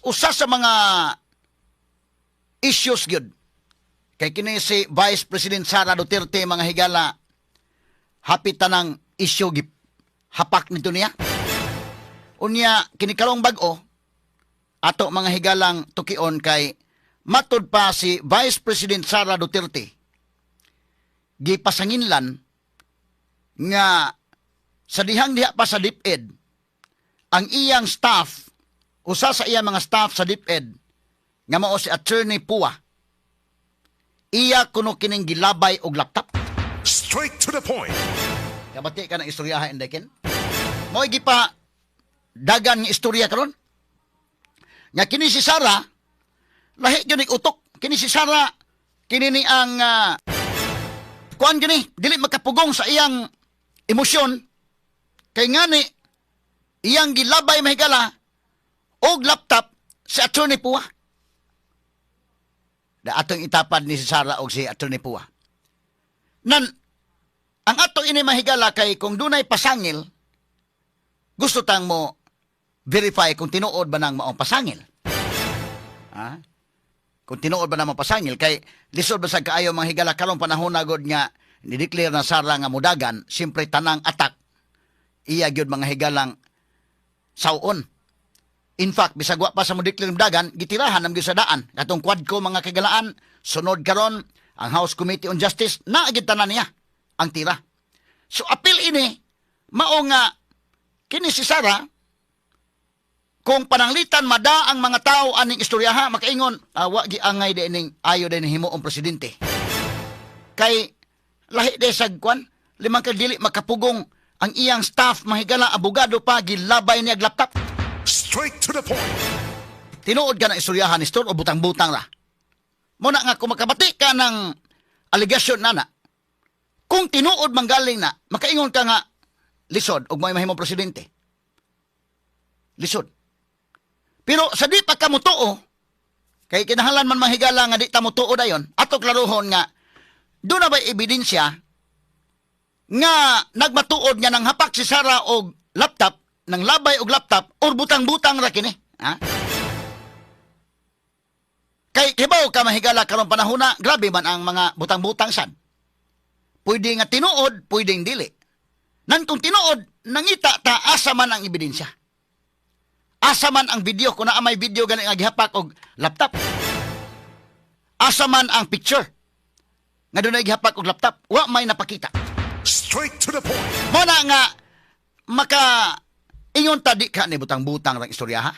Usa sa mga issues gyud kay kini si Vice President Sara Duterte, mga higala, hapit tanang issue gip hapak nito niya. Unya kini karong bag-o ato, mga higalang tukion, kay matud pa si Vice President Sara Duterte gipasanginlan nga sa dihang diha pa sa DepEd, ang iyang staff, usa sa iyang mga staff sa DepEd nga mao si Attorney Pua, iya kuno kining gilabay og laptop. Straight to the point. Kabati ka ng istoryaha, Indekin? Mao gipa dagan nga istorya karon. Nga kini si Sara lahi gyud ni utok. Kini si Sara, kini ni ang kuan gini, dili makapugong sa iyang emosyon kay ngani iyang gilabay, mahigala, og laptop si Attorney Pua. Da atong itapad ni si Sara og si Attorney Pua. Nan ang ato ini, mahigala, kay kung dunay pasangil, gusto tang mo verify kung tinuod ba nang maong pasangil. Ha? Kung tinuod ba nang maong pasangil, kay lisod ba sa kaayo, mga higala, karong panahon na gud nga ni-declare na Sara nga mudagan, siyempre tanang attack iya gyud, mga higalang, sawon. In fact, bisag wa pa sa mo declare mudagan, gitirahan nam gyud sa daan. Katong Quadco, mga kahigalaan, sunod karon ang House Committee on Justice na gid tanan niya ang tira. So apil ini mao nga kini si Sara, kung pananglitan mada ang mga tao aning istoryaha, makaingon, wa gi angay di ning ayo din himuong presidente. Kay lahi de sag kwan, limang ka dili makapugong ang iyang staff, mahigala, abogado pa, gilabay niya og laptop. Straight to the point. Tinuod ka na istoryahan ni Stor o butang-butang ra? Muna nga kung makabati ka ng alegasyon nana, kung tinuod manggaling na, makaingon ka nga lisod og may mahimong presidente. Lisod. Pero sa di pa ka motuo, kay kinahanglan man, mahigala, nga di ta motuo dayon, ato klaruhon nga doon na ba ebidensya nga nagmatuod nga nang hapak si Sara og laptop, nang labay og laptop, or butang-butang ra kini? Ha? Kay kibaw ka, mahigala, karong panahon na grabe man ang mga butang-butang sad. Pwede nga tinuod, pwedeng dili. Nang kung tinuod, nangita ta asa man ang ebidensya. Asa man ang video kung naa may video gani nga gihapak og laptop. Asa man ang picture nga dunay gihapak og laptop, wa may napakita. Straight to the point. Mo na nga maka ingon ta di ka ni butang-butang rang istorya, ha.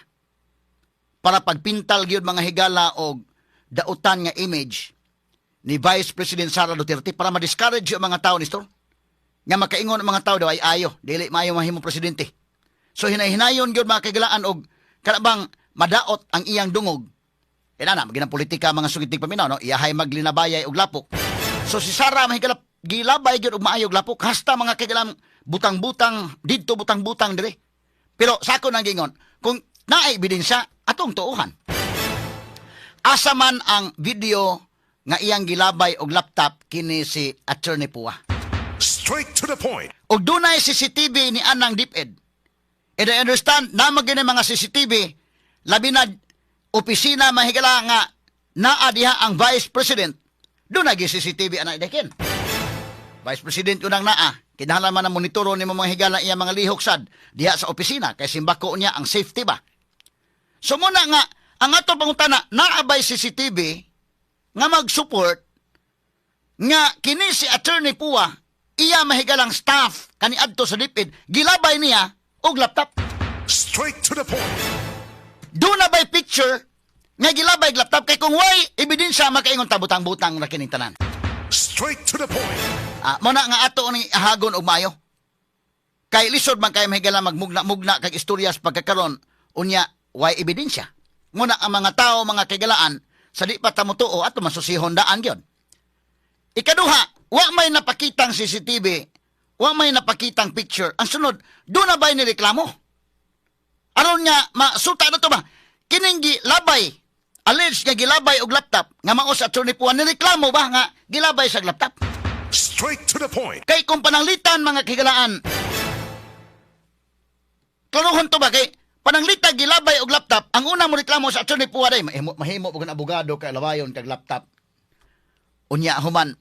Para pagpintal gyud, mga higala, og dautan nga image ni Vice President Sara Duterte, para ma-discourage yung mga tao ni Stor. Nga makaingon ang mga tao daw ay ayo, dili maayo mahimong presidente. So hinay-hinayon gyud, mga kahigalaan, og kanabang madaot ang iyang dungog. Ina na, maginang politika, mga sugitig paminaw, no? Iyahay maglinabayay og lapok. So si Sara, mahigala, gilabay gyud og maayog lapok hasta, mga kahigalaan, butang-butang didto, butang-butang dire. Pero sa ako nang gingon, kung naay ebidensya, atong tuuhan. Asa man ang video nga iyang gilabay og laptop kini si Attorney Pua? Straight to the point. Og dunay CCTV ni anang DepEd. And I understand na magini mga CCTV, labi na opisina, mahigala, nga naa diha ang Vice President. Dunay gyud CCTV ana dekin. Vice President unang naa. Kinahanglan man ang monitoro ni mga higala iya mga lihok sad diha sa opisina kay simbako niya ang safety ba. So muna nga ang ato pangutana, naa bay CCTV nga mag-support nga kini si Attorney Pua, iya mahigalang staff kaniadto sa DepEd, gilabay niya og laptop? Straight to the point. Doon na ba'y picture nga gilabay og laptop? Kay kung way ebidensya, makaingon ta butang-butang ra kining tanan. Straight to the point. Mo na nga ato ni hagon og maayo. Kay lisod man kay, mahigala, magmugna-mugna kag istoryas pagkakaron, unya way ebidensya. Muna ang mga tao, mga kahigalaan, sa di pa ta motuo, ato masusihon daan gyud. Ikaduha, wa may napakitang CCTV, wa may napakitang picture. Ang sunod, doon na ba'y nireklamo? Aron nga masuta na to ba? Kining gilabay, alleged nga gilabay og laptop, nga mao sa Attorney Pua, nireklamo ba nga gilabay sa laptop? Straight to the point. Kay kung pananglitan, mga kahigalaan, klaruhon to ba kay Pananglita gilabay og laptop, ang una mo reklamo sa Attorney Pua day, mahimo, mahimo pud abogado kay labayon kag laptop. Unya human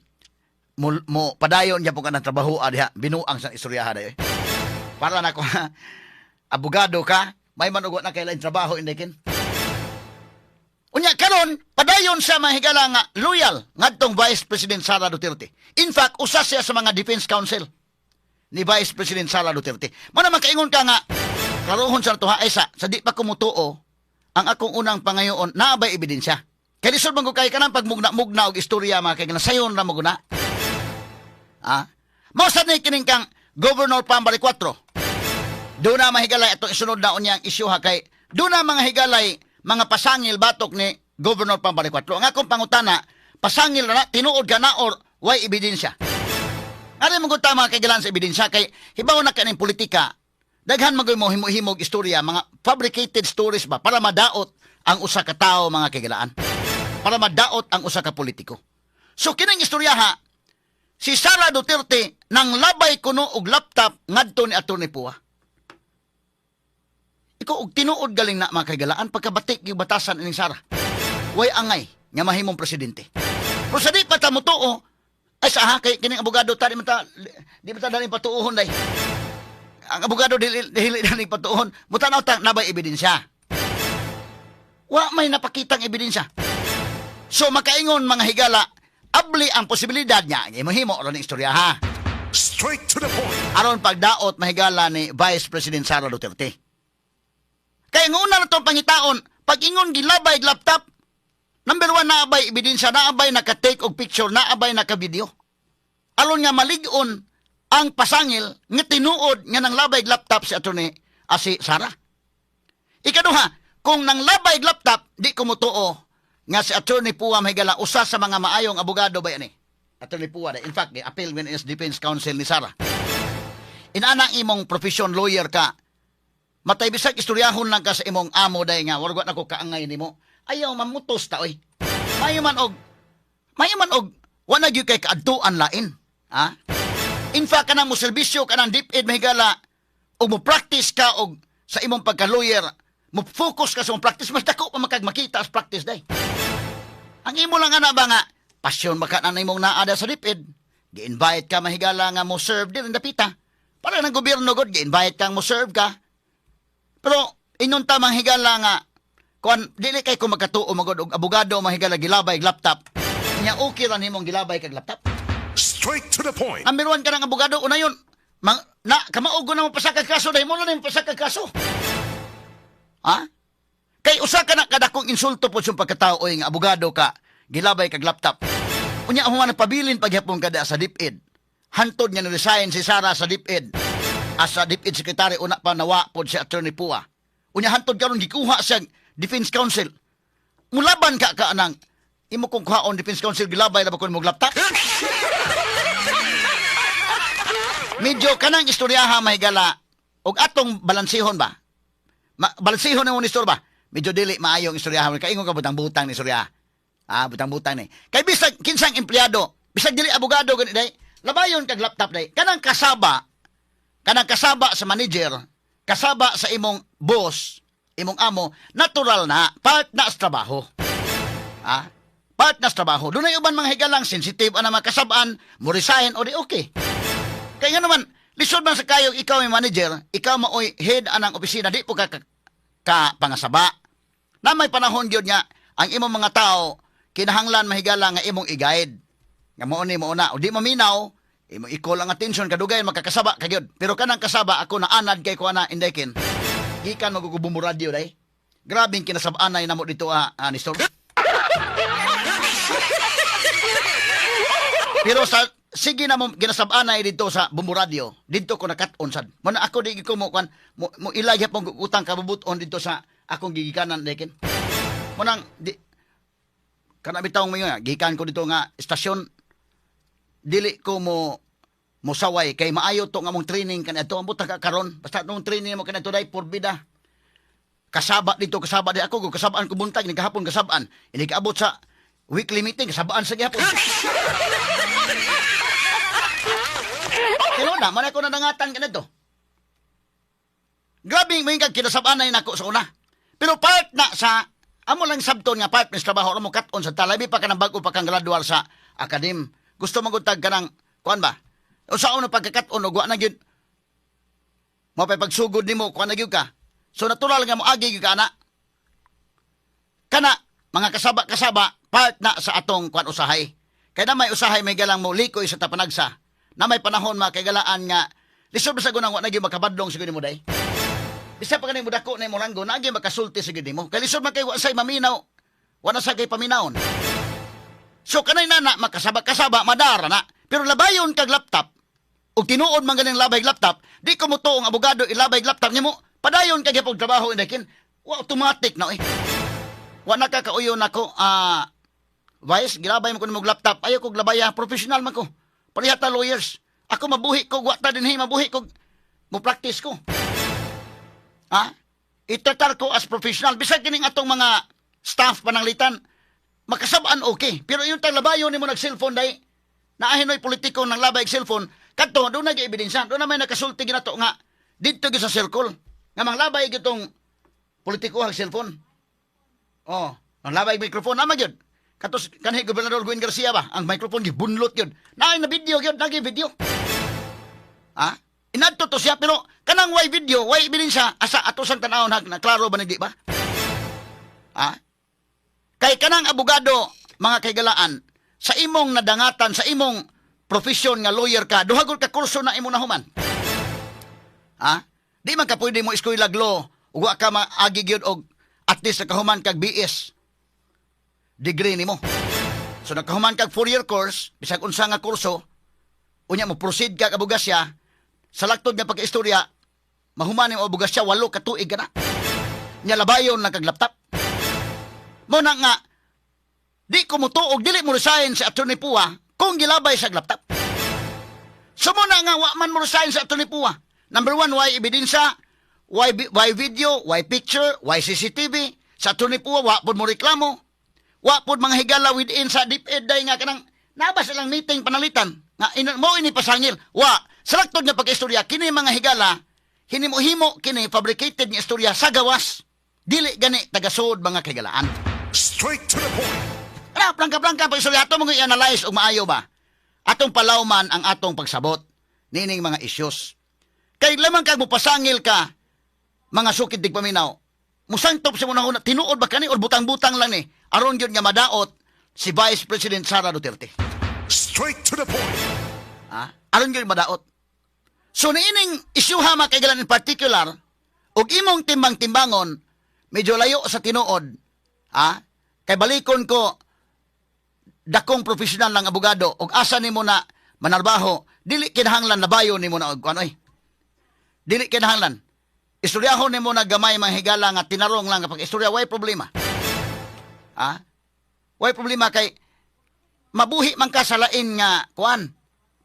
mo padayon gyapon ka ng trabaho diha, binuang sa istoryaha day. Para na ko abogado ka, may man og na kay lain trabaho, indekin. Unya karon padayon siya, mga higala, nga loyal ngadtong Vice President Sara Duterte. In fact, usa siya sa mga defense counsel ni Vice President Sara Duterte. Mo naman kaingon ka nga klarohon sa tuha ay sa di pa kumutuo, ang akong unang pangayoon, naa bay ebidensya? Kay lisod man ko kay kanang pagmugna-mugna og istorya, mga kay sayon ra mo guna. Ah? Mao sad ni kining kang Governor Pam Baricuatro. Doon na, mahigalay, atong isunod na unyang isyu ha, kay doon na, mga higalay, mga pasangil batok ni Governor Bam Baricuatro. Ang akong pangutana, pasangil na tinuod ka na or way ebidensya? Ari mo gud ta, mga kaigalan, sa ebidensya, kay hibaw na kaning politika. Daghan man mo himo-himog istorya, mga fabricated stories ba, para madaot ang usa ka tawo, mga kaigalaan. Para madaot ang usa ka politiko. So kining istorya ha, si Sara Duterte nang labay kuno og laptop ngadto ni Atty. Pua. Ikaw, og tinuod galing na, mga kaigalaan, pagkabatik yung batasan ining Sara. Way angay nga mahimong presidente. Pero sa di pa ta motuo, ay sa ha, kay kining abogado ta di man ta dali patuohon day. Ang abogado dili dili dali patuohon. Mutanaw ta nabay ebidensya. Wa may napakitang ebidensya. So makaingon, mga higala, abli ang posibilidad niya. Himo-himo ron ang istorya ha. Straight to the point. Aron pagdaot, mahigala, ni Vice President Sara Duterte. Kaya nga una na itong pangitaon, pag ingon gilabay laptop, number one, naabay ebidensya, naabay naka-take og picture, naabay naka-video? Aron nga malig-on ang pasangil nga tinuod nga nang labay laptop si attorney si Sara. Ikaduha, kung nang labay laptop, di ko mutuo nga si Attorney Pua, mahigala, usa sa mga maayong abogado ba yan eh. Attorney Pua, in fact, appeal when is defense counsel ni Sara. Inana imong profession, lawyer ka, matay bisag istoryahon lang ka sa imong amo day nga wargwa na ko kaangay nimo. Ayaw mamutos ta oy. Mayo man og wa na gyud kay kaadtuan lain. Ha? In fact, kanang mo serbisyo ka ng DepEd, mahigala, og mo practice ka og sa imong pagka-lawyer, mo focus ka sa imong practice, mas dako pa makag makita sa practice day. Ang imo lang ana ba nga pasyon baka na imong naada sa DepEd. Gi-invite ka, mahigala, nga mo serve din dapita. Para ng gobyerno god gi-invite kang mo serve ka. Pero inon ta, manghigala, nga kuan dili kay ko magkatuo magod og abogado, mahigala, gilabay laptop. Nya okay ra nimong gilabay kag laptop. Straight to the point. Ang meron ka ng abogado una yun. Mang, na kamao na mo pasaka kaso dahil mo na rin pasaka kaso. Ha? Kay usa ka na kadakong insulto po sa pagkatao oy nga abogado ka, gilabay kag laptop. Unya human nagpabilin pagyapon ka da sa DepEd. Hantod nga ni-resign si Sara sa DepEd. As sa DepEd secretary una pa nawa pod si Attorney Pua. Unya hantod karon gikuha siya defense counsel. Mulaban ka ka anang imo kong kuhaon defense counsel, gilabay ra ba kon mo laptop? Medyo kanang istoryaha, mahigala, og atong balansihon ba? Balansihon na mo ni istorya ba? Medyo dili maayong istoryaha. Kaingon ka butang-butang ni istorya. Ah, butang-butang ni. Kay bisag kinsang empleyado, bisag dili abogado gani day, labayon kag laptop day. Kanang kasaba sa manager, kasaba sa imong boss, imong amo, natural na, part na sa trabaho. Ah, part na sa trabaho. Dunay uban mga higalang sensitive ana mga kasabaan, mo resign o di okay. Kaya nga naman, lisod man sa kayo, ikaw may manager, ikaw maoy head anang opisina, di po ka pangasaba. Na may panahon gyud nga, ang imong mga tao, kinahanglan, mahigala, nga imong i-guide. Nga mao ni mao na, o di maminaw, imong i-call ang attention kadugay makakasaba ka gyud. Pero kanang kasaba ako na anad kay ko ana indekin. Gikan magugubong radyo day. Grabing kinasab-anay namo dito ah, Nestor. Pero sa sige na mo ginasab-anay dito sa Bumbo Radio, dito ko nakat-on sad. Mo na ako di ko mo kwan mo ilay gyapon utang kabubuton dito sa akong gigikanan dekin. Mo nang di kana bitaw mo nga gikan ko dito nga istasyon, dili ko mo mosaway kay maayo to nga mong training kaniadto ang buta ka karon, basta nung training mo kaniadto day porbida kasaba dito, kasaba di ako kasabaan ko buntag ni gahapon, kasabaan ini kaabot sa weekly meeting, kasabaan sa gihapon. Pero na man ako nadangatan kanito. Grabe mo kag kinasabanay nako sa una. Pero part na sa amo lang sabton nga part sa trabaho mo kat-on sa talabi pa ka ng bag-o pa kang gradual sa academ. Gusto mo gud tag kanang kuan ba? Usaon na pagkakat-on og wa na gyud mo pa pagsugod nimo, kuan na gyud ka. So natural nga mo agi gyud ka ana. Kana mga kasaba-kasaba part na sa atong kuan usahay. Kay na may usahay may galang mo likoy sa tapanagsa. Na may panahon mga kaigalaan nga lisod ba sa gunang wa na gyud makabadlong siguro nimo day. Bisa pa kanay mo dako na imong ranggo, na gyud makasulti siguro nimo. Kay lisod man kay wa say maminaw. Wa na sa kay paminawon. So kanay na na makasaba-kasaba madara na. Pero labayon kag laptop ug tinuod man ganing labay laptop, di ko mo ang abogado ilabay laptop nimo, padayon kag gyapon trabaho indakin. Wa automatic na oy. Wa na ka kauyo nako, Vice, gilabay mo ko nimog laptop. Ayaw kog labaya, professional man ko. Pareha ta lawyers. Ako mabuhi ko, wa ta dinhi mabuhi ko. Mo practice ko. Ha? Itratar ko as professional. Bisag kining atong mga staff pananglitan, makasabaan okay. Pero yung taglabayo nimo nag-cellphone day, naahinoy politiko ng labay og cellphone, kadto doon na ebidensya, doon na may nakasulti ginato nga didto gyud sa circle nga manglabay gyud politiko ang cellphone. Oh, ang labay microphone naman gyud. Katos kanhi Gobernador Gwen Garcia ba, ang microphone gibunlot gyud. Naay na video gyud, nagi video. Ha? Inadto to siya pero kanang way video, way ebidensya asa ato sang tan-awon ha, na klaro ba ni di ba? Ha? Kay kanang abogado, mga kaigalaan, sa imong nadangatan, sa imong profesyon nga lawyer ka, duha gud ka kurso na imong nahuman. Ha? Di man ka pwede mo eskwela law ug wa ka maagi gyud og at least nakahuman kag BS degree nimo. So nakahuman kag 4-year course, bisag unsa nga kurso, unya mo proceed ka abogasya, sa laktod nga pagkaistorya, mahuman nimo abogasya 8 ka tuig ka na. Nya labayon lang kag laptop. Mo na nga di ko mutuog dili mo resign si Attorney Pua kung gilabay sa laptop. So mo na nga wa man mo resign sa Attorney Pua. Number one, why ebidensya, why video, why picture, why CCTV. Sa Attorney Pua, wa pod mo reklamo. Wa pod mga higala within sa DepEd day nga kanang naba silang meeting panalitan. Nga ina, mo ini pasangil. Wa sa laktod nga pagkaistorya kini mga higala hinimo-himo kini fabricated nga istorya sa gawas. Dili gani tagasod mga kahigalaan. Straight to the point. Ana, plangka-plangka pag istorya ato mga i-analyze og maayo ba. Atong palawman ang atong pagsabot nining mga issues. Kay lamang kag mopasangil ka mga sukid dig paminaw. Musangtop sa muna una, tinuod ba kani or butang-butang lang ni aron gyud nga madaot si Vice President Sara Duterte. Straight to the point. Ha? Aron gyud madaot. So niining isyuha mga kaigalan in particular ug imong timbang-timbangon medyo layo sa tinuod. Ha? Kay balikon ko dakong profesional ng abogado ug asa nimo na manarbaho, dili kinahanglan nabayo nimo na og kuan oy. Dili kinahanglan. Istoryahon nimo na gamay mga higala nga tinarong lang kapag istorya way problema. Ha? Way problema kay mabuhi man ka sa lain nga kuan.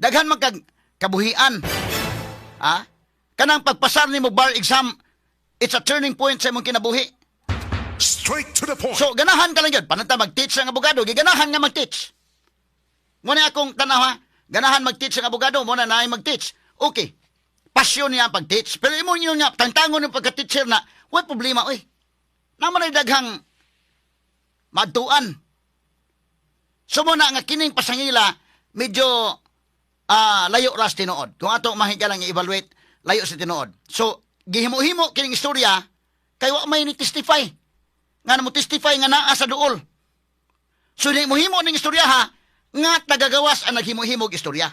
Daghan man kag kabuhian. Ha? Kanang pagpasar nimo bar exam, it's a turning point sa imong kinabuhi. Straight to the point. So, ganahan ka lang yun. Pananta mag-teach ang abogado. Giganahan nga mag-teach. Muna akong tanaw ha. Ganahan mag-teach ang abogado. Muna na ay mag-teach. Okay. Pasyon niya ang pag-teach. Pero imo nyo nga, tangtangon ng pagka-teacher na, way problema, oy. Naman ay daghang maadtuan. So muna nga kining pasangila, medyo layo ras tinuod. Kung ato mahigalang i-evaluate, layo sa tinuod. So, gihimo-himo kining istorya, kay wa may ni testify. Nga na mo testify nga naa sa duol. So, himo ning istorya ha, nga tagagawas ang naghimo-himog istorya.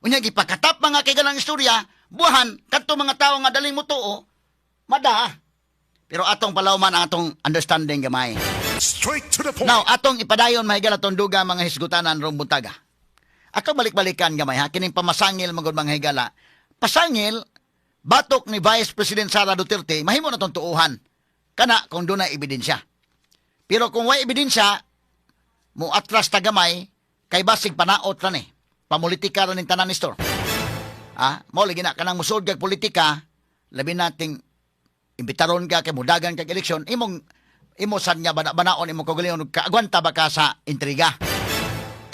Unya gipakatap mga kaigalang istorya, buhan kadto mga tawo nga daling mo tuo, mada. Pero atong palawman ang atong understanding gamay. Straight to the point. Now, atong ipadayon mahigala atong duga mga hisgutanan rong buntaga. Ato balik-balikan gamay ha, kining pamasangil magud mga higala. Pasangil, batok ni Vice President Sara Duterte, mahimo na tong tuuhan. Kana kung doon na ebidensya. Pero kung way ebidensya, mo atras ta gamay, kay basig panaot ra ni. Pamulitika ra ning tanan ni store. Ah, mo lagi na kanang musulod kag politika, labi nating imbitaron ka kay mudagan kag eleksyon, imong imo sad nga bana-banaon imong kaugalingon kaagwanta ba ka sa intriga.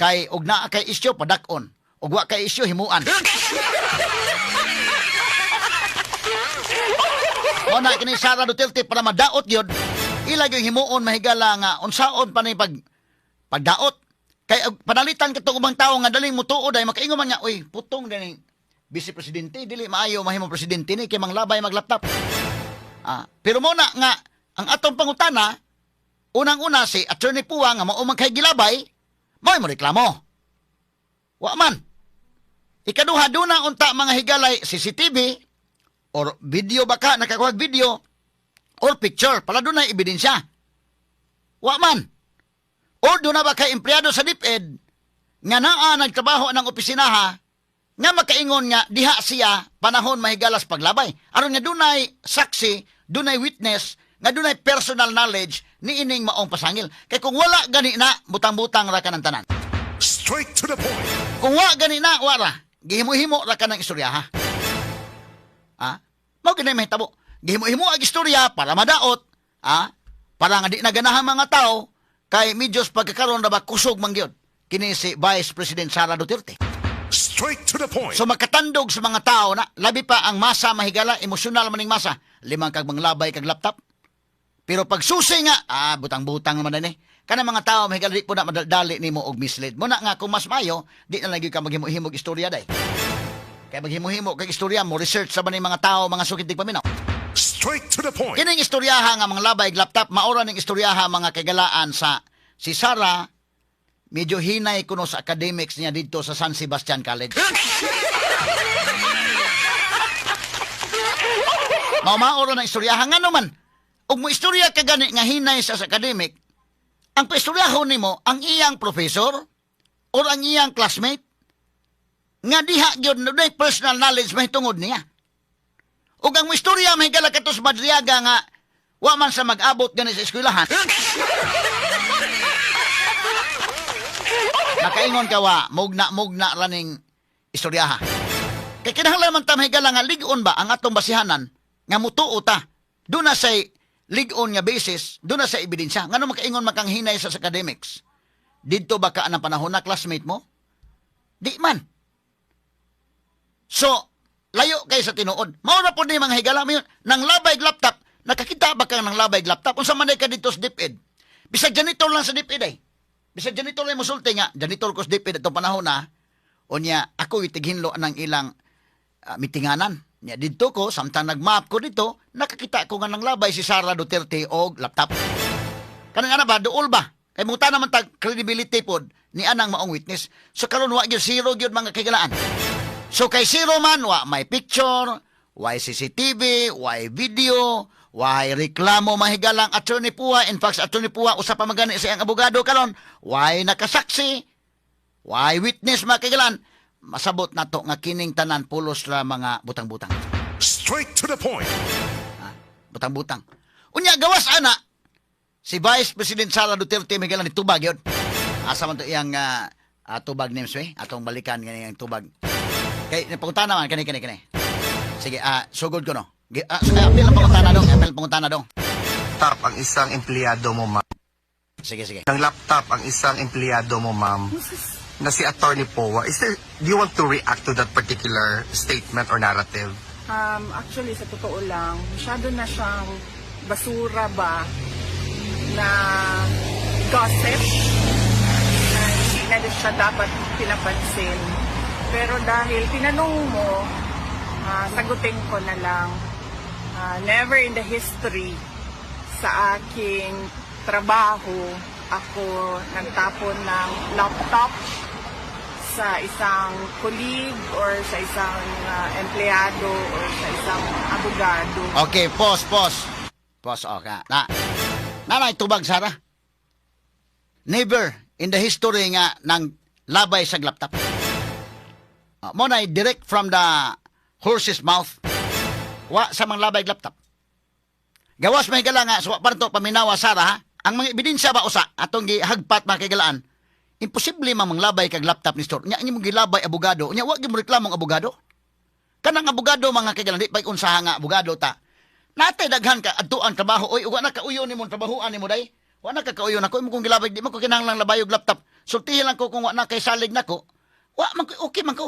Kay og naa kay isyu padak-on, ug wa kay isyu himuan. Mao na kini Sara Duterte, para madaot gyud, ila gyud himuon, mahigala, nga unsaon pa ni pagdaot. Kay og panalitan katong ubang tawo nga daling mutuo dai, makaingon man nga, "Uy, putong dai vice presidente, dili maayo mahimong presidente ni kay manglabay maglaptop." Ah, pero mo na nga ang atong pangutana, unang-una, si Attorney Pua nga mao man kay gilabay, mao mo reklamo. Wa man. Ikaduha, duna unta, mga higalay, CCTV or video baka nakakuha video or picture para doon na ebidensya. Wa man. Or doon na ba kay empleyado sa DepEd nga naa nagtrabaho ng opisinaha nga makaingon nga diha siya panahon, mahigalas, paglabay, aron nga dunay saksi, dunay witness nga dunay personal knowledge ni ining maong pasangil? Kay kung wala gani na, butang-butang ra ka ng tanan. Straight to the point. Kung wa gani na, wara gihimo-himo ra ka ng istorya, ha. Ah, mao gani mahitabo, gihimo-himo ang istorya para madaot, ah, para nga di na ganahan mga tao kay medyo pagkakaroon na ba kusog man gyud kini si Vice President Sara Duterte. Straight to the point. So makatandog sa mga tao na, labi pa ang masa, mahigala, emosyonal maning masa. Limang kag manglabay kag laptop. Pero pag susi nga, ah, butang-butang naman din eh. Kana mga tao, mahigala, di po na madali nimo og mislead. Muna nga kung mas mayo, di na lang gyud ka maghimo-himog istorya day. Kay maghimo-himo kag istorya mo, research sa man mga tao, mga sukit paminaw. Straight to the point. Kining istoryaha nga manglabay og laptop, maura ning istoryaha, mga kagalaan, sa si Sara medyo hinay kuno sa academics niya dito sa San Sebastian College. Mao na istoryaha nga naman. Ug mo istorya ka gani nga hinay sa academic, ang paistoryahon nimo ang iyang professor or ang iyang classmate nga diha gyud dunay personal knowledge mahitungod niya. Ug ang istorya, mahigala, kato sa Madriaga nga wa man sa mag-abot gani sa eskwelahan. Makaingon ka wa, mugna-mugna ra ning istoryaha. Kay kinahanglan man ta, mahigala, nga lig-on ba ang atong basihanan nga mutuo ta. Doon na say lig-on nga basis, doon na sa ebidensya. Ngano makaingon makang hinay sa academics? Didto ba ka anang panahon na classmate mo? Di man. So, layo kay sa tinuod. Mao na po ni, mga higala mo yun. Nang labay laptop, nakakita ba kang nang labay laptop? Unsa man ka dito sa DepEd? Bisag janitor lang sa DepEd ay. Bisag janitor lang musulti nga, janitor ko sa DepEd atong panahon na, unya ako itighinlo ng ilang mitinganan. Nya didto ko, samtang nag-map ko dito, nakakita ko nga nang labay si Sara Duterte og laptop. Kanang ana ba, duol ba? Kay muta naman tag credibility pod ni anang maong witness. So karon wa gyud, zero gyud, mga kaigalaan. So kay zero man, wa may picture, wa CCTV, wa video, wa reklamo, mahigalang, Attorney Pua. In fact, Attorney Pua usa pa magani sa iyang abogado karon, wa nakasaksi, wa witness, mga kaigalaan. Masabot nato nga kining tanan pulos ra mga butang-butang. Straight to the point. Butang-butang. Unya gawas ana, si Vice President Sara Duterte, may ni tubag yun. Asa man to iyang tubag names eh? Atong balikan gani ang tubag. Kay napangutana man kani kani kani. Sige, sugod ko no. Apil ang pangutana dong, apil ang pangutana dong. Laptop ang isang empleyado mo, ma'am. Sige, sige. Ng laptop ang isang empleyado mo, ma'am, na si Attorney Poa. Do you want to react to that particular statement or narrative? Actually, sa totoo lang, masyado na siyang basura ba na gossip na hindi na siya dapat pinapansin. Pero dahil tinanong mo, sagutin ko na lang. Never in the history sa aking trabaho ako nagtapon ng laptop sa isang colleague or sa isang empleyado or sa isang abogado. Okay, pause, pause. Pause, okay. Na, nanay tubag, Sara. Never in the history nga ng labay sa laptop. Mo na direct from the horse's mouth. Wa sa mga labay laptop. Gawas may gala nga, so wa pa to paminawa, Sara, ha. Ang mga ebidensya ba usa atong gihagpat, mga kaigalaan. Imposible man manglabay kag laptop ni store. Nya imong gilabay abogado. Nya wa gyud mo reklamong abogado. Kanang abogado, mga kaigalaan, di pa unsaha nga abogado ta. Natay daghan ka adtuan trabaho oy, ug wa na kauyo nimo trabahoan nimo day. Wa na ka kauyo nako, imo kong gilabay, di man ko kinahanglang labayog laptop. Sultihi lang ko kung wa na kay salig nako. Wa man ko, okay man ko.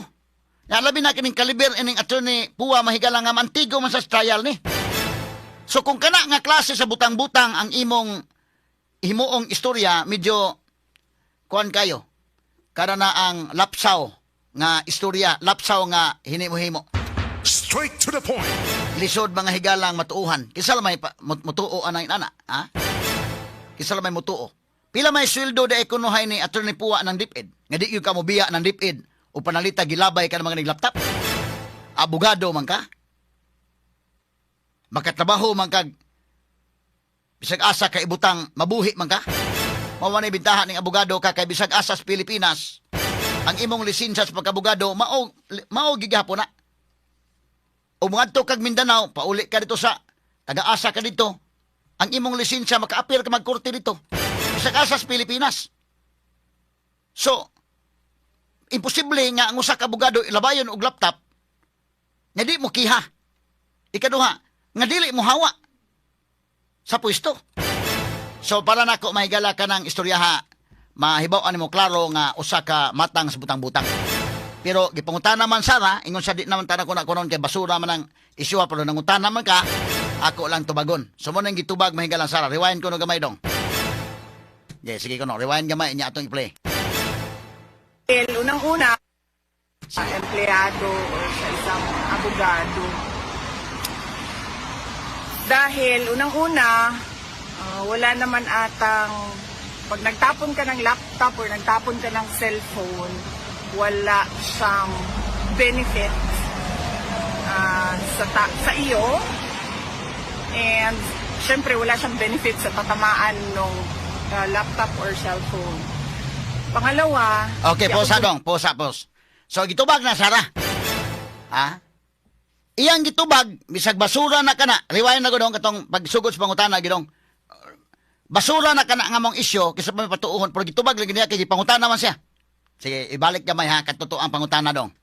Ya labi na kining kaliber ining Attorney Pua, mahigala, nga mantigo man sa trial ni. So kung kana nga klase sa butang-butang ang imong himuong istorya, medyo kuan kayo. Kada na ang lapsaw nga istorya, lapsaw nga hinimo-himo. Straight to the point. Lisod mga higalang matuuhan. Kinsa may mutuo anang inana, ha? Kinsa may mutuo. Pila may sweldo da kunohay ni Attorney Pua ng DepEd? Nga di gyud ka mobiya ng DepEd o panalita gilabay ka ng mga laptop. Abogado man ka? Makatrabaho man kag bisag asa ka ibutang mabuhi man ka? Mao man bintahan ning abogado ka kay bisag asa sa Pilipinas ang imong lisensya sa pagkabogado mao mao gigahapon na. O moadto kag Mindanao, pauli ka dito sa taga-asa ka dito. Ang imong lisensya makaapil ka magkorte dito. Bisag asa sa Pilipinas. So, imposible nga ang usa ka abogado ilabayon og laptop nga di mo kiha. Ikaduha, nga dili mo hawa sa pwesto. So para nako mahigala ka ng istoryaha, mahibaw-an nimo klaro nga usa ka matang sa butang-butang. Pero gipangutana man Sara, ingon sa di naman tanan ko na kunon kay basura man ang isyu, pero nangutana man ka, ako lang tubagon. So mo nang gitubag mahigalang Sara, rewind ko no gamay dong. Yeah, sige ko no, rewind gamay niya atong i-play. Well, unang-una, sa empleyado or sa isang abogado. Dahil unang-una, wala naman atang pag nagtapon ka ng laptop or nagtapon ka ng cellphone, wala siyang benefit sa iyo. And syempre wala siyang benefit sa tatamaan ng laptop or cellphone. Pangalawa, Okay, di ako posa dong, posa, pos. So gitubag na Sara. Ha? Iyang gitubag, bisag basura na kana. Rewind na ko dong katong pagsugod sa pangutana gidong. Basura na kana nga mong isyo kaysa pa may patuohon, pero gitubag lagi niya kay gipangutana man siya. Sige, ibalik gamay ha, katotoo ang pangutana dong.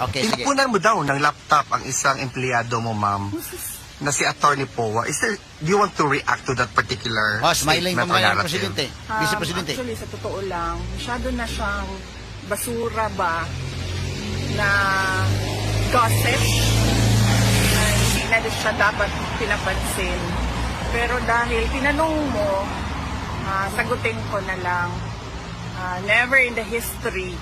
Okay, sige. Tinapunan mo daw ng laptop ang isang empleyado mo, ma'am, na si Attorney Poa. Do you want to react to that particular Oh, smiling pa statement or mga narrative? presidente. Vice Presidente. Actually, sa totoo lang, masyado na siyang basura ba na gossip na hindi na siya dapat pinapansin. Pero dahil tinanong mo, sagutin ko na lang. Never in the history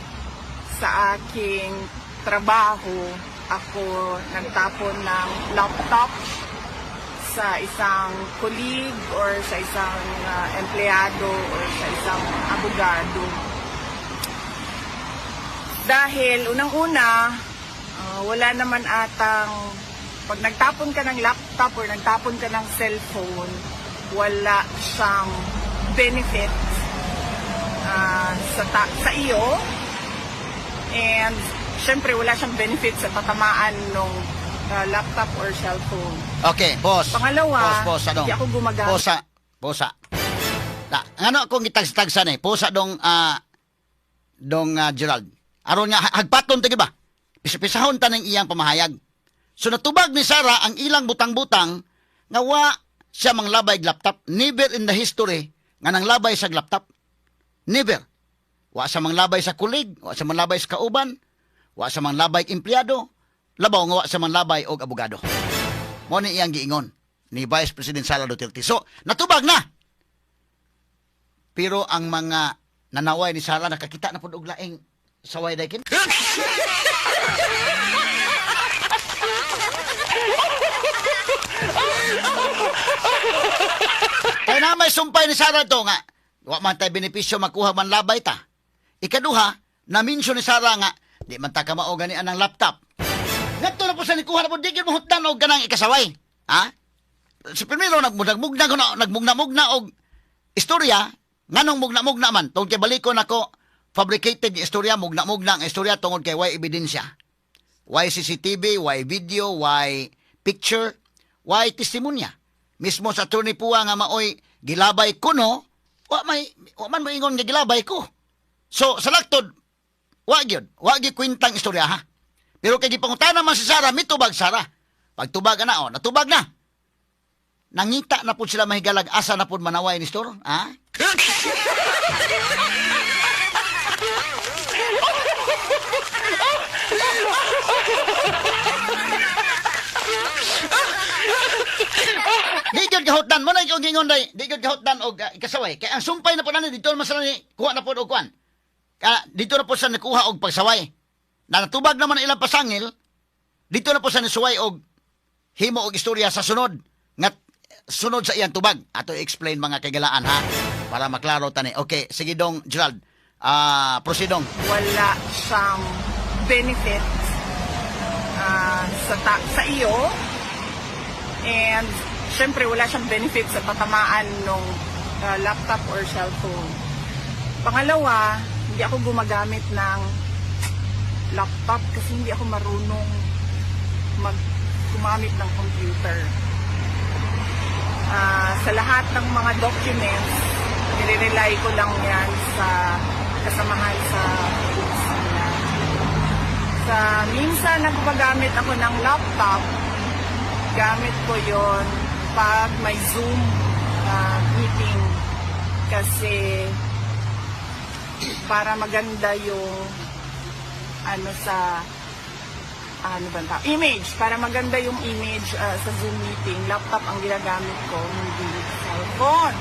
sa aking trabaho ako nagtapon ng laptop sa isang colleague or sa isang empleyado or sa isang abogado. Dahil unang-una, wala naman atang pag nagtapon ka ng laptop or nagtapon ka ng cellphone, wala siyang benefit sa iyo. And syempre wala siyang benefit sa tatamaan ng laptop or cellphone. Okay, pause. Pangalawa, pause, pause, ano? hindi ako gumagamit. Posa, posa. Na, ngano akong gitagsa-tagsan eh? Posa dong dong Gerald. Aron nga hagpaton ta ba? Pisa-pisahon ta ning iyang pamahayag. So natubag ni Sara ang ilang butang-butang nga wa siya manglabay og laptop. Never in the history nga nanglabay sa laptop. Never. Wa sa manglabay sa colleague, wa sa manglabay sa kauban, wa sa manglabay og empleyado, labaw nga wa sa manglabay og abogado. Mo ni iyang giingon ni Vice President Sara Duterte. So, natubag na. Pero ang mga nanaway ni Sara nakakita na pud og laing saway daykin. Kaya na may sumpay ni Sara to nga, wa man tay benepisyo makuha man labay ta. Ikaduha, na-mention ni Sara nga, di man ta kamao gani anang laptop. Ngadto na po sa nikuha na po, di gyud mo hutdan og ganang ikasaway. Ha? Sa primero, nagmugna ko na, nagmugna-mugna og istorya, nganong mugna-mugna man, tungod kay balikon ako, fabricated yung istorya, mugna-mugna ang istorya tungod kay why ebidensya. Why CCTV, why video, why picture, why testimonya. Mismo sa Attorney Pua nga maoy gilabay ko no, wa man moingon nga gilabay ko. So sa laktod, wa gyud kwentang istorya ha. Pero kay gipangutana man si Sara, mitubag Sara. Pagtubag na, oh, natubag na. Nangita na pud sila mahigalag, asa na pud manaway ni Store, ha? gyud kahutdan mo na ikaw gingon day, di gyud kahutdan og ikasaway. Kay ang sumpay na po nani dito man sa ni kuha na pod og kuan. Ka dito na po sa nakuha og pagsaway. Na natubag naman ang ilang pasangil, dito na po sa nisuway og himo og istorya sa sunod nga sunod sa iyang tubag. Ato i-explain, mga kaigalaan, ha, para maklaro tani. Okay, sige dong Gerald. Ah, proceed dong. Wala siyang benefit sa iyo and syempre wala siyang benefit sa tatamaan ng laptop or cellphone. Pangalawa, hindi ako gumagamit ng laptop kasi hindi ako marunong gumamit ng computer. Sa lahat ng mga documents, nire-rely ko lang yan sa kasamahan sa opisina. Sa minsan nagpagamit ako ng laptop, gamit ko yon pag may Zoom meeting kasi para maganda yung ano sa ano ba ang image, para maganda yung image sa Zoom meeting, laptop ang ginagamit ko, hindi cellphone.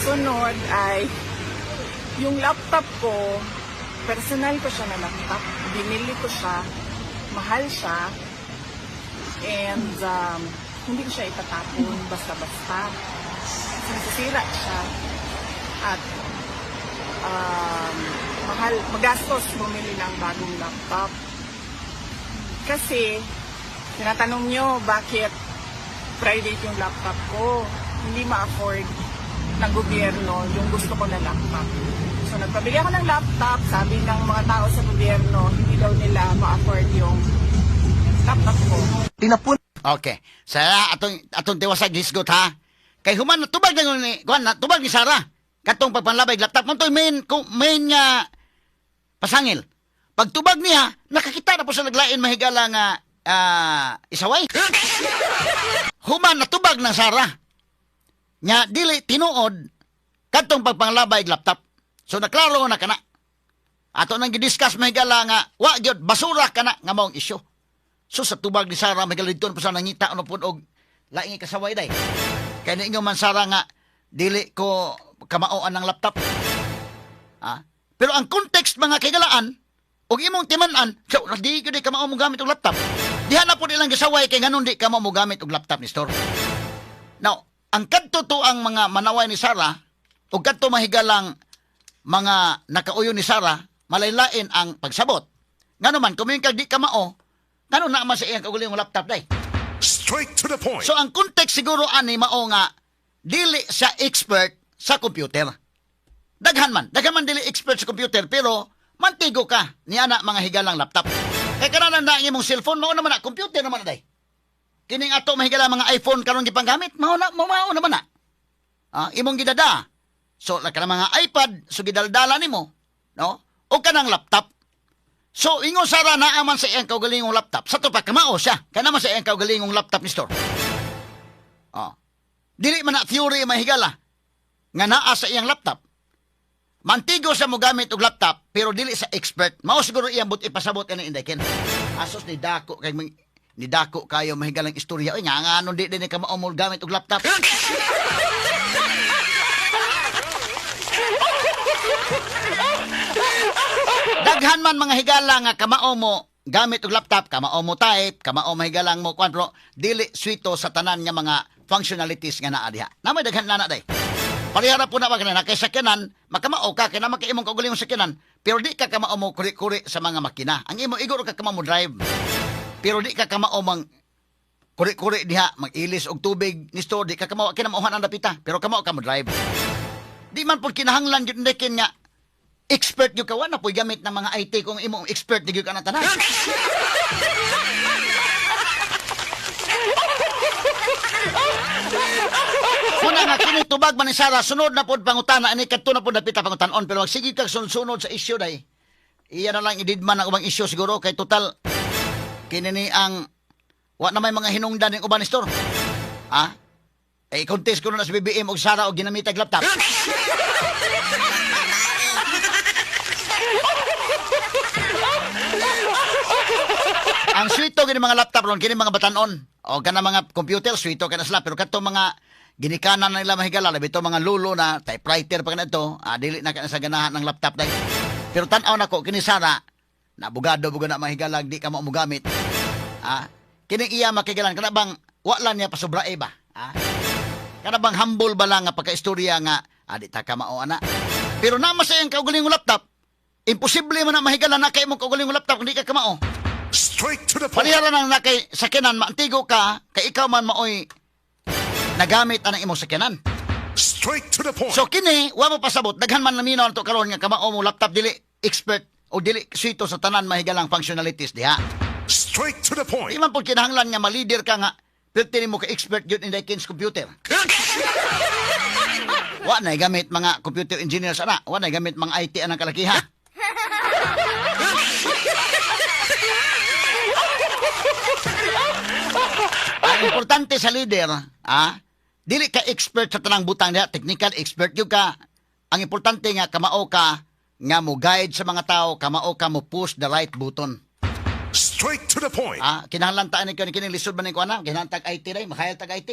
Sunod ay yung laptop ko, personal ko siya na laptop, binili ko siya, mahal siya, and hindi ko siya itatapon basta-basta kasi nasisira siya at mahal, magastos bumili ng bagong laptop. Kasi, tinatanong nyo bakit private yung laptop ko. Hindi ma-afford ng gobyerno yung gusto ko na laptop. So, nagpabili ako ng laptop, sabi ng mga tao sa gobyerno, hindi daw nila ma-afford yung laptop ko. Tinapon Okay. Sa atong atong tiwasag hisgot ha. Kay human natubag na ni kuan, natubag ni Sara katong pagpanlabay laptop mo to, main main nga pasangil. Pagtubag niya, nakakita na po sa naglain, mahigala, nga isaway. Human natubag ng Sara nya dili tinuod kadtong pagpanglabay laptop. So naklaro na kana. Ato nang gidiscuss, mahigala, nga wa gyud, basura kana nga maong isyu. So sa tubag ni Sara, mahigala, dito na po sa nangita ano pud og laing kasaway day. Kay niingon man Sara nga dili ko kamaoan ng laptop. Ah? Pero ang context, mga kaigalaan, ug imong timan-an, so, di ko di kamao mo gamit og laptop. Diha na po nilang gisaway kay nganon di kamo mo gamit og laptop ni store. Now, ang kadto to ang mga manaway ni Sara ug kadto, mahigalang, mga nakauyon ni Sara, malaylain ang pagsabot. Ngano man kung kag di kamao, ngano na man sa iyang kaugalingong laptop day? Straight to the point. So ang context siguro ani mao nga dili siya expert sa computer. Daghan man dili expert sa computer, pero mantigo ka niya na, mga higalang, laptop. Kay kanan na imong cellphone, mao naman na computer naman na day. Kining ato, mahigala, mga iPhone karon gipanggamit, mao na mao mao naman na. Ah, imong gidada. So la kanang mga iPad, so gidaldala nimo, no? O kanang laptop. So ingon Sara naa man sa iyang kaugalingong laptop. Sa to pa kamao siya. Kana man sa iyang kaugalingong laptop ni store. Oh. Dili man na theory, mahigala, nga naa sa iyang laptop. Mantigo sa mo gamit og laptop pero dili sa expert. Mao siguro iyang but ipasabot ani, Inday Ken. Asos ni dako kay ni dako kayo, mahigalang, istorya. Oy, nga nga di din ka mao mo gamit og laptop. Daghan man, mga higala, nga kamao mo gamit og laptop, kamao mo type, kamao, mahigalang, mo kwan, pero dili swito sa tanan nga mga functionalities nga naa diha. Namay daghan na na day. Parehara po na ba kanina kay sakyanan, makamao ka kay naman kay imong kaugalingong sakyanan, pero di ka kamao mo kuri-kuri sa mga makina. Ang imo igor ka kamao mo drive. Pero di ka kamao mang kuri-kuri diha, mag-ilis og tubig ni store, di ka kamao kinamauhan ang dapita, pero kamao ka mo drive. Di man pud kinahanglan gyud kin nga expert gyud ka, wa na po'y gamit ng mga IT kung imong expert di gyud ka na tanan. Muna nga kini tubag man ni Sara, sunod na pod pangutana ani, kadto na pod napita pangutanon, pero magsige kag sunod-sunod sa issue day. Iya na lang ididman ang ubang issue siguro kay total kini ni ang wa na may mga hinungdan ning uban ni store. Ha? Eh contest ko na sa BBM og Sara og ginamitag laptop. Ang swito kini mga laptop ron, kini mga batanon. O kana mga computer, swito kana sila. Pero kadto mga ginikanan na nila, mahigala, labi to mga lulo na typewriter pa kana to, dili na kana sa ganahan ng laptop dai. Pero tan-aw nako kini Sara, na abogado bugo na, mahigala, di ka mo mogamit. Kini iya makigalan kana bang wa lang niya pasobra ba? Kana bang humble ba lang nga pagkaistorya nga di ta ka mao ana. Pero nama sa iyang kaugalingong laptop, imposible man na, mahigala, na kay mo kaugalingong laptop kung di ka kamao. Straight to the point. Palihara nang na kay sakyanan, maantigo ka, kay ikaw man maoy nagamit anang imong sakyanan. Straight to the point. So kini, wa mo pasabot, daghan man naminaw nato karon nga kamao mo laptop, dili expert o dili swito sa tanan, mahigalang, functionalities diha. Straight to the point. Di man pud kinahanglan nga ma-leader ka nga perti nimo ka expert gyud in the computer. Wa na gamit mga computer engineers ana, wa na gamit mga IT anang kalakiha. Ang importante sa leader, dili ka expert sa tanang butang diha, technical expert gyud ka. Ang importante nga kamao ka nga mo guide sa mga tao, kamao ka mo push the right button. Straight to the point. Kinahanglan ta ani kini kini lisod man ni ko ana, kinahanglan tag IT dai, makayal tag IT.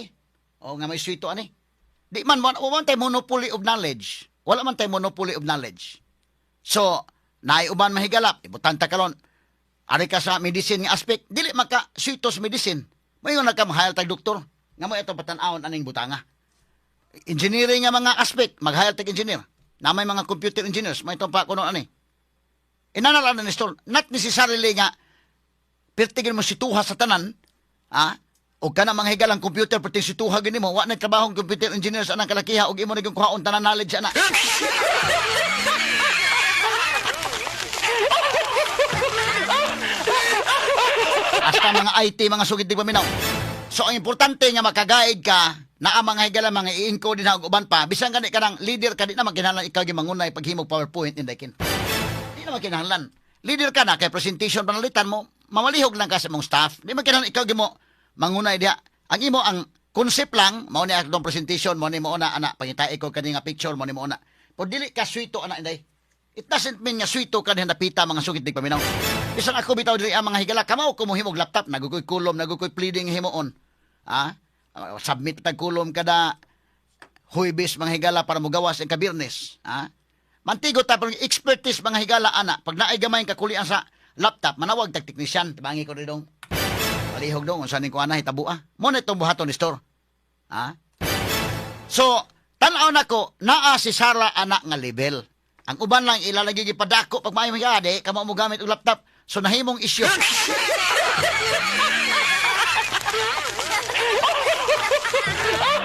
O nga may swito ani. Di man mo man tay monopoly of knowledge. Wala man tay monopoly of knowledge. So, naay uban, mahigalap, ibutan ta karon. Ari ka sa medicine nga aspect, dili maka swito sa medicine. Mayon na ka mahayal tag doktor. Nga mo ito patan-awon aning butanga. Engineering nga mga aspect, maghayal tag engineer. Na may mga computer engineers, may itong pa kuno ani. Inana lang ni Nestor, not necessarily nga pertigin mo situha sa tanan, o kana mga higalang computer perti situha gini mo, wa na trabaho ang computer engineer sa anang kalakiha og imo na gyud kuhaon tanan knowledge ana. Hasta mga IT, mga sugid di paminaw. So ang importante nga makaguide ka naa, mga higala, mga i-encode din og uban pa, bisan gani ka ng leader ka, di na kinahanglan ikaw gyud mangunay paghimog PowerPoint inday kin. Di na kinahanglan. Leader ka na kay presentation panalitan mo, mamalihog lang ka sa imong staff. Di man kinahanglan ikaw gyud mo mangunay diha. Ang imo ang concept lang, mao ni atong presentation, mao ni mo na ana, pangitai ko kani nga picture, mao ni mo na. Pero dili ka swito ana inday. It doesn't mean nga swito ka diha napita, mga sugit di paminaw. Bisan ako bitaw diri ang mga higala, kamao ko mohimog laptop, nagukoy kulom, nagukoy pleading himuon. Submit tag kulom kada Huwebes, mga higala, para mogawas ang kabirnes. Mantigo ta pero expertise, mga higala, ana, pag naay gamay kakulian sa laptop, manawag tag technician, tabangi ko dong. Palihog dong unsa ning kuana hitabo ah. Mo na itong buhaton ni store. So, tan-aw nako naa si Sara ana nga level. Ang uban lang ilalagay gipadako pag maayo mga ade kamo mo gamit og laptop. So nahimong issue.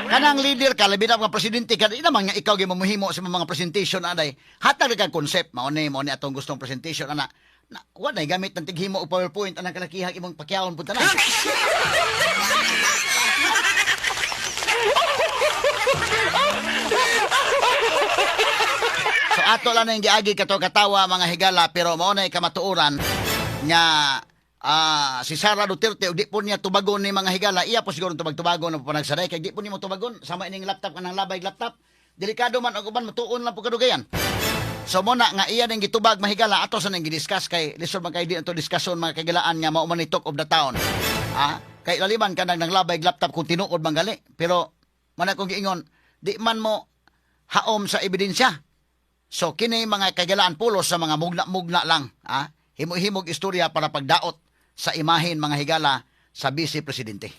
Kanang leader ka, labi na mga presidente ka, di naman nga ikaw gyud mamuhimo sa mga presentation anay. Hatag ka concept, mao ni atong gustong presentation ana. Na, wa na gamit ng tighimo og PowerPoint anang kalakihang imong pakyawon pud tanan. So ato lang na yung giagi kato katawa, mga higala, pero mao na kamatuoran nga si Sara Duterte og di po niya tubagon ni, mga higala, iya po siguro tubag-tubagon ang panagsaday kay di po nimo tubagon sama ining laptop kanang labay laptop, delikado man og uban matuon lang po kadugayan. So mo na nga iya ning gitubag, mahigala, ato sa ning gidiscuss kay lisod man kay di ato discussion, mga kagilaan, nga mao man ni talk of the town. Kay laliman kanang nanglabay laptop kung tinuod man gali, pero man akong giingon, di man mo haom sa ebidensya. So kini, mga kagilaan, pulos sa mga mugna-mugna lang, himo-himog istorya para pagdaot sa imahen, mga higala, sa vice presidente.